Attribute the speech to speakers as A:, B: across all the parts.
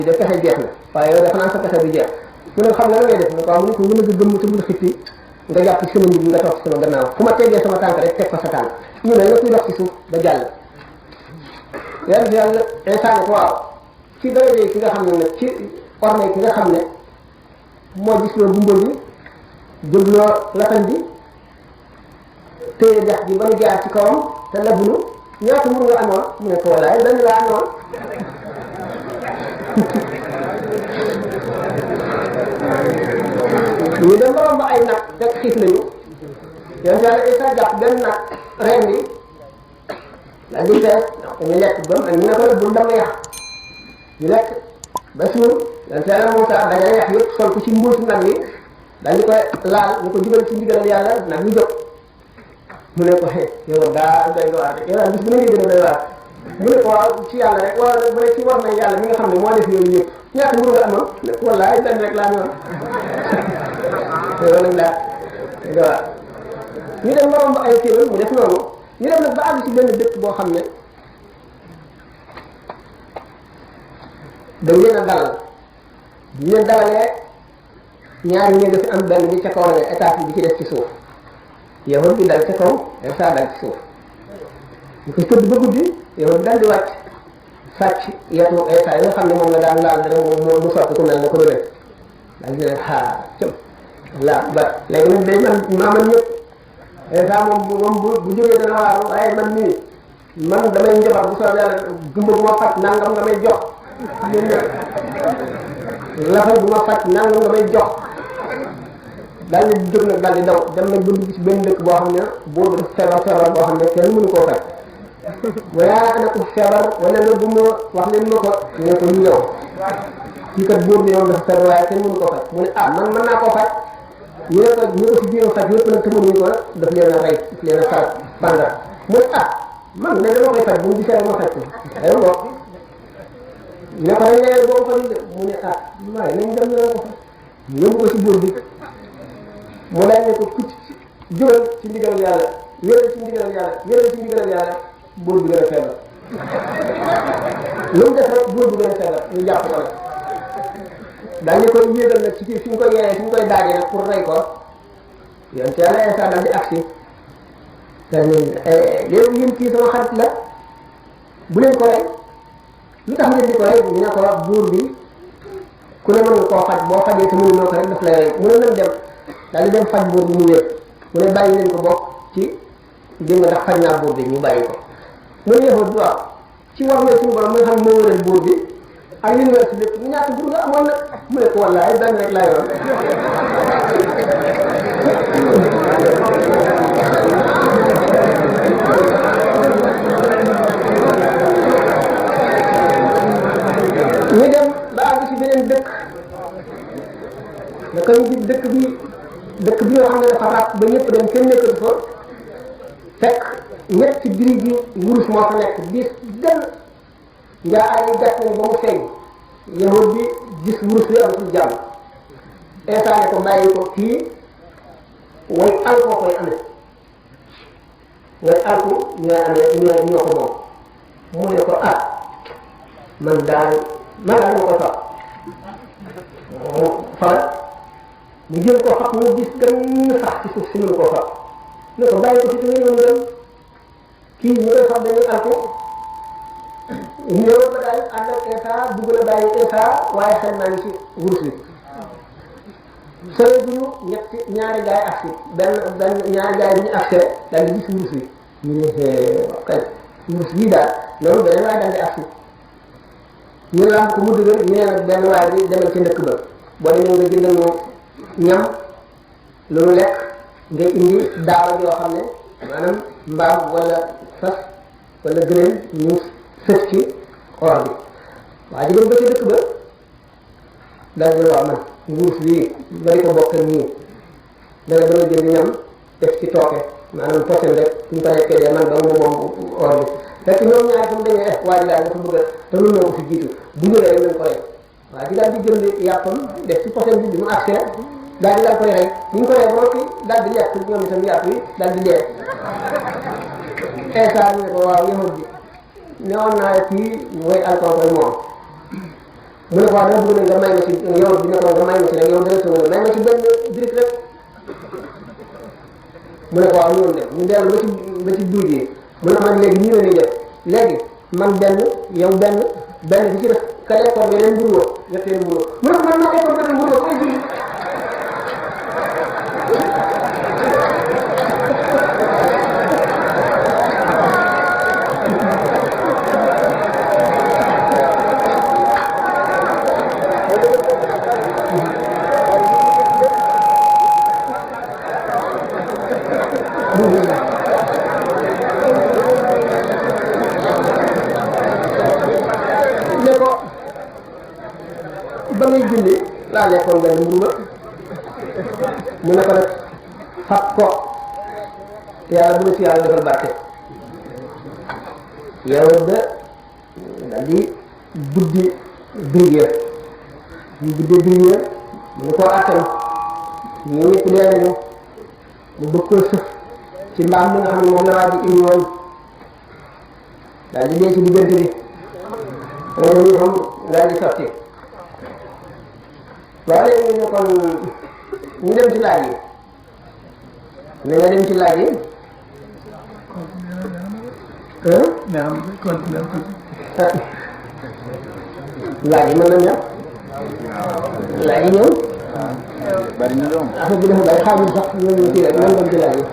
A: de pexe jeex na waaye yow dafa naan sa pexe bi jeex mu ne xam nga la ngay def mu ne ko waaw mu ne ko nga nëgg gëmm te bul xitti nga jàpp ci sama ndig nga toog ci sama gannaaw fu ma teggee sama tànk rek teg fa sa tànk ñu ne nga kuy dox ci suuf ba jàll yàlla insaan ko waaw ci daraje ki nga xam ne nag ci orne ki nga xam ne moo gis loo gumba bi jógloo lafañ bi téye dex bi ba mu jaar ci kawam te labunu ñaata mburu nga amoon mu ne ko walaay dañu laa amoon ñu dem ba romb ay nag fekk xiif nañu yoon saa isa jàpp benn nag reen bi la di fees ñu lekk ba mu ne ko nag bul dama yàq ñu lekk ba suur yoon saa Muusaa dajale yàq yëpp sol ko ci mbuusu nag yi daal di koy laal ñu ko jubal ci ndigalal yàlla nag ñu jóg mu ne ko yow daa doy waar rek yow bis bu ne gën a doy waar mu ne ko waaw ci yàlla rek wala bu ne ci war na yàlla mi nga xam ne moo def yooyu yëpp ñaata mburu nga amoon ne ko wallaay benn rek laa amoon loolu nag doy waar ñu dem ba romb ay kéwél mu def noonu ñu dem nag ba àgg ci benn dëkk boo xam ne dañ leen a dalal ñu leen dalalee ñaari néeg fi am benn bi ca kaw la étage bi ci def ci suuf yow bi dal ca kaw Isa dal ci suuf ñu ko tëdd ba guddi yow dal di wàcc sàcc yetu Isa yi nga xam ne moom la daan laal rek mu sotti ku mel ne ko doon daal di leen xaar cëm la ba léegi nag day man ñëpp Isa moom bu jógee dana waaru waaye man nii man damay njabar bu soobee yàlla gumba bu ma fat nangam nga may jox lafa bu ma fat nangam nga may jox daal di jóg nag daal di daw dem nag ba dugg ci benn dëkk boo xam ne boobu dafa feebar boo xam ne kenn mënu koo faj waaye ana ko feebar wala nga bu ma wax leen ma ko ñu ne ko ñu ñëw kii kat boobu bi yow dafa feebar waaye kenn mënu koo faj mu ne ah man mën naa koo faj ñu ne ko ñu ko si biir faj yëpp nag te mënuñu ko daf leen a rey daf leen a farat bandar mu ne ah man ne dama koy faj bu mu gisee ma faj ko ay mbokk ne ko dañ ne boo ko mu ne ah waaye nañ dem na ko faj yóbbu ko ci buur bi mu daal ne ko kucc jógal ci ndigalal yàlla wéral ci ndigalal yàlla wéral ci ndigalal yàlla buur bi gën a feebar lu mu def rek buur bi gën a feebar ñu jàpp ko nag daal ñu koy yéegal nag ci fi ñu koy yeewee fi ñu koy daajee nag pour rey ko yoon ci yàlla Isa daal di agsi léegi yéen kii sama xarit la bu leen ko rey lu tax ngeen di ko rey ñu ne ko buur bi ku ne mën nga koo faj boo fajee te mënuloo ko rek daf lay rey mu ne nan dem daal di dem faj buur bi mu wér mu ne bàyyi leen ko bokk ci dégg nga ndax faj naa buur bi ñu bàyyi ko mu ne yëfoo waaw ci war na suñu borom mi nga xam ne moo wéral buur bi ak li ñu wér si lépp ñu ñaata buur nga amoon nag mu ne ko wallaay benn rek laa yoroon ñu dem ba àgg ci beneen dëkk naka ñu gis dëkk bi yoo xam ne dafa ràpp ba ñëpp dem kenn nekkatu fa fekk ñetti biri gi wurus moo fa nekk diis gën njaa ay gas nañ ba mu feeñ yahud bi gis wurus bi am ci jàmm Isa ne ko bàyyi ko kii way alkoo koy amee way alku ñooy amee ñoo ko moom mu ne ko ah man daal moo ko sax fara ñu jël ko fab mu gis gën sax ci suuf si mënu koo fab ne ko bàyyi ko ci tamit mënu dem kii ñu koy fab dañuy alku ñëw ba daal ànd ak Isa bugg la bàyyi Isa waaye xel naa ngi ci wurus bi sore duñu ñaari gaay agsi ñaari gaay bi ñu agsee daal di gis wurus bi ñu ne kay wurus bii daal loolu beneen waaye daal di agsi ñu lamb ko mu dëgër ñu ne nag benn waaye bi demal ci ndëkk ba boo demee nga jëndal moom ñam loolu lekk nga indi daawa yoo xam ne maanaam mbaam wala fas wala gëneel ñu sës ci or bi waa ji dem ba ci dëkk ba daal di wax man nguus bii bari ko bokk nii danga dama jënd ñam def ci tooke maanaam posen rek ñu ko nekkee de man ba moom or bi fekk ñoom ñaar fu mu dañee waa ji daal dafa bëgg a te nun noo ko fi jiitu bu ñëwee rek nañ ko rey waa ji daal di jënd yàppam def ci posen bi mu accès daal di daal koy rey bu ñu ko rey ba noppi daal di lekk ñoom itam yàpp yi daal di dee Isa ne ko waaw yahud bi newoon naa kii mooy alcool koy moom mu ne ko dama bëgg nga may ma ci yow dina ko nga may ma ci rek yow dina ko may ma ci benn brique rek mu ne ko waaw ñoom de ñu dellu ba ci duuj yi mu ne man léegi ñu ne def léegi man benn yow benn bi ci def ka lekkoon yeneen mburu ñetteel mburu mu ne ko man ma lekkoon benn mburu koy ji laa lekkoon benn mburu mu ne ko nag fab ko yàlla bu la si yàlla defal barke yow de daal di buddi briguère ñu buddee briguère mu ko attan ñu ñëpp dee nañu mu bëgg ko sëf ci mbaam mi nga xam ne moom la waa ji indi woon daal di dee ci diggante bi loolu ñu xam daal di sotti waaw léegi ñu kon ñu dem ci laaj yi ne nga dem ci laaj yi laaj yi mën na ñëw laaj yi ñëw bari na doom affaire bi dafa bari xaajul sax ñu ci rek nan dem ci laaj yi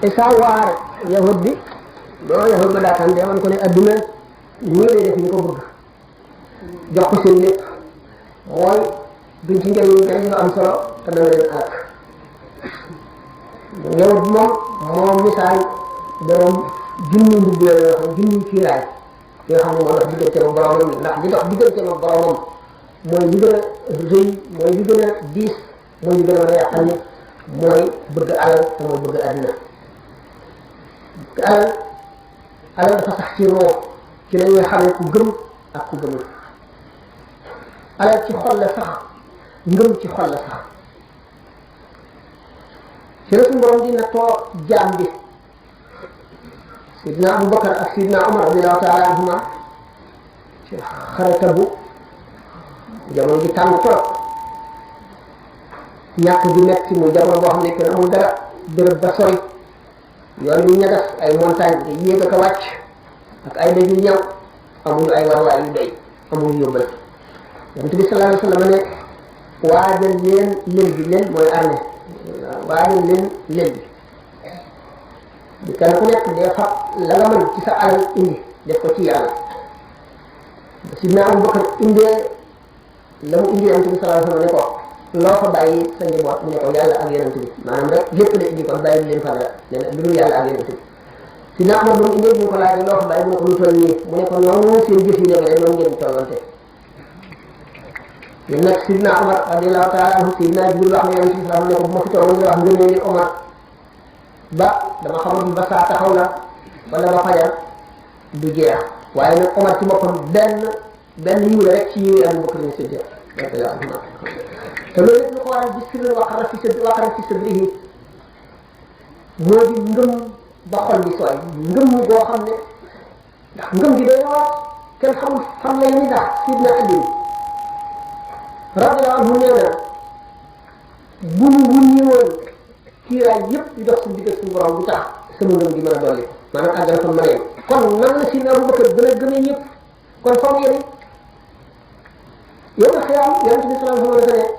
A: Isa waar yahud bi boo yahud ba daataan de wan ko ne adduna ñii lay def ñu ko bëgg jox ko seen lépp mooy duñ ci njëriñ dañ nga am solo te dana leen alak yahud moom misaal borom junni mbubb la yoo xam junni kiiraay yoo xam ne moo dox diggante ma boromam ndax di dox diggante ma boromam mooy li gën a rëy mooy li gën a diis mooy li gën a mën a yàqal nit mooy bëgg alal te mooy bëgg adduna alal dafa sax ci roo ci la ñuy xamee ku gëm ak ku gëmul alal ci xol la sax ngëm ci xol la sax ci la suñu borom di nattoo jaam bi sidna Abubakar ak sidna Umar radiyallahu taala anhuma ci xare Tabuk jamono ji tàng trop ñàkk gi metti muy jamono boo xam ne kenn amul dara bërëb ba sori yoon wi ñagas ay montagne te yéeg ak a wàcc ak ay daj yu ñaw amuñu ay warwaay yu doy amuñu yóbbal yonent bi sallallahu alayhi wa sallam ne waajal leen lël bi lël mooy armée waajal leen lël bi kenn ku nekk dee fab la nga mën ci sa alal indi def ko ci yàlla sidna Abubakar indee la mu indi yonent bi sallallahu alayhi wa sallam ne ko loo fa bàyyi sa njaboot mu ne ko yàlla ak yonent bi maanaam rek lépp la indi kon bàyyi leen fa dara nee na lu dul yàlla ak yonent bi sidna Umar moom indee ñu ko laaj loo fa bàyyi mu ne ko lu toll nii mu ne ko noonu seen jëf yi demee noonu ngeen tollante ñun nag sidna Umar radiyallahu taala anhu sidna Jibril wax ne yonent bi sallallahu alayhi wa sallam ne ko bu ma fi toogoon nga wax ngeen ne Umar ba dama xamul ba saa taxaw la wala ba fajar du jeex waaye nag Umar ci boppam benn yiw la rek ci yiw Abu Bakr ni Siddiq radiyallahu anhu te loolu lépp lu ko waral gis nga waqara fi sadrihi moo di ngëm ba xol bi sooy ngëm boo xam ne ndax ngëm gi day wax kenn xamul xam lay ni ndax sidna Ali radiyallahu anhu nee na bu ñu wuññi woon kiiraay yëpp di dox suñu diggante suñu borom bu tax sama ngëm gi mën a dolli maanaam àggal fa mën a yem kon nan la sidna Abu Bakar gën a ñëpp kon fa mu yem yow na xiyam yonent bi sallallahu alayhi wa sallam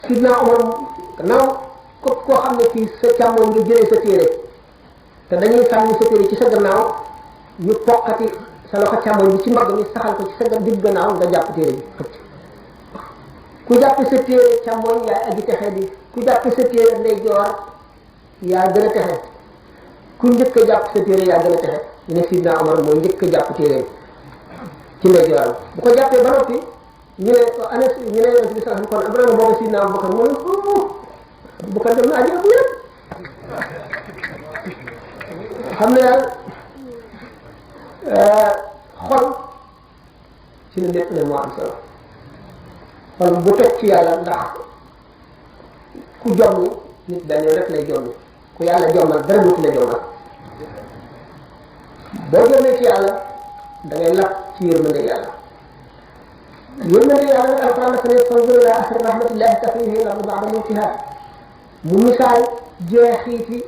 A: sidna Umar gannaaw koo xam ne fii sa càmmoñ nga jëlee sa téere te dañuy sànni sa téere ci sa gannaaw ñu poqati sa loxo càmmoñ bi ci mbagg mi saxal ko ci sa digg gannaaw nga jàpp téere bi xëcc ku jàpp sa téere càmmoñ yaay aji texe bi ku jàpp sa téere ndeyjoor yaa gën a texe ku njëkk a jàpp sa téere yaa gën a texe ñu ne sidna Umar mooy njëkk a jàpp téere ci ndeyjooram bu ko jàppee ba noppi ñu ne Anas ñu ne yonent bi sallallahu alayhi wa sallam kon Ibrahima boobu sidna Abubakar mu ne Abubakar dem na àjjana bu yëpp xam ne daal xol ci la lépp ne moo am solo xol bu teg ci yàlla ndax ku jommi nit benn rek lay jommi ku yàlla jommal dara dootu la jommal boo jommee ci yàlla da ngay lap ci yërmande yàlla yërmande yàlla nag alquran dafa ne fanzur ila asri rahmatillahi tafrihi al-ardu ba'da mawtiha mu misaal jeexiiti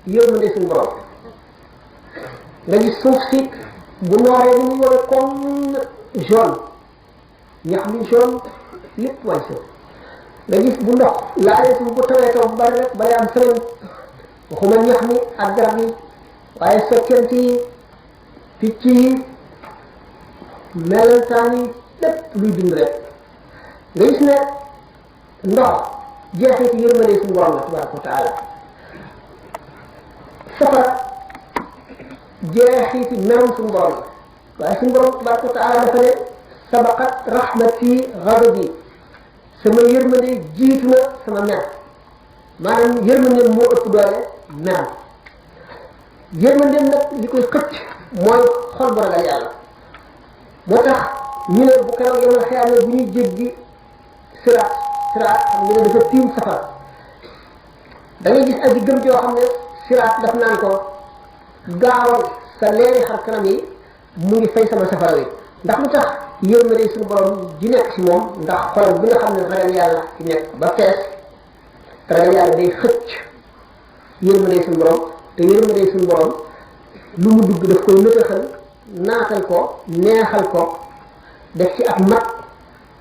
A: yërmande suñu borom nga gis suuf si bu nooree ni mu war a comme jaune ñax mi jaune lépp way so nga gis bu ndox laalee suuf bu tawee taw bu bari rek balay am semaine waxuma ñax mi ak garab yi waaye soccant yi picc yi melentaan yi lépp luy dund rek nga gis ne ndox jeexiti yërmande suñu borom la tabaraka wa taala safara jeexiti merum suñu borom la waaye suñu borom tabaraka wa taala dafa ne sabaqat rahmati ghadabi sama yërmande jiitu na sama mer maanaam yërmande moo ëpp doole mer yërmande nag li koy xëcc mooy xol bu ragal yàlla moo tax ñu ne bu keroog yomal xiyaama bu ñuy jéggi siraat xam nga ne dafa tiim safara da ngay gis aji gëm joo xam ne siraat daf naan ko gaawal sa leeri xar kanam yi mu ngi fay sama safara wi ndax lu tax yërmande suñu borom di nekk ci moom ndax xolam bi nga xam ne ragal yàlla ci nekk ba fees te ragal yàlla day xëcc yërmande suñu borom te yërmande suñu borom lu mu dugg daf koy nëtëxal naatal ko neexal ko def ci ak mat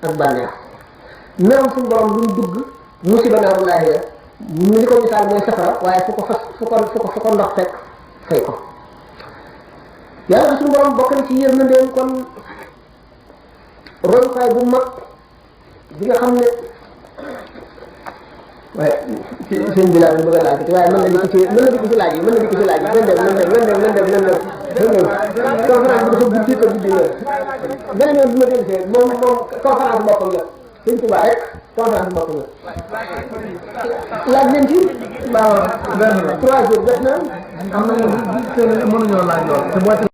A: ak bànneex meram suñu borom lu mu dugg musiba naaru laahi la ñu li ko misaal mooy safara waaye fu ko ndox fekk fay ko yàlla suñu borom bokk na ci yërmandeem kon royukaay bu mag bi nga xam ne waaye ci seen bi laa bëgg a laaj waaye mën na dikk ci laaj yi mën na dikk ci laaj yi conférence bi dafa guddi te guddi la beneen yoon bi ma dellusee moom conférence boppam la Sëñ Tuubaa rek conférence boppam la laaj leen ci waaw 3 jours def na am na mënuñoo laaj lool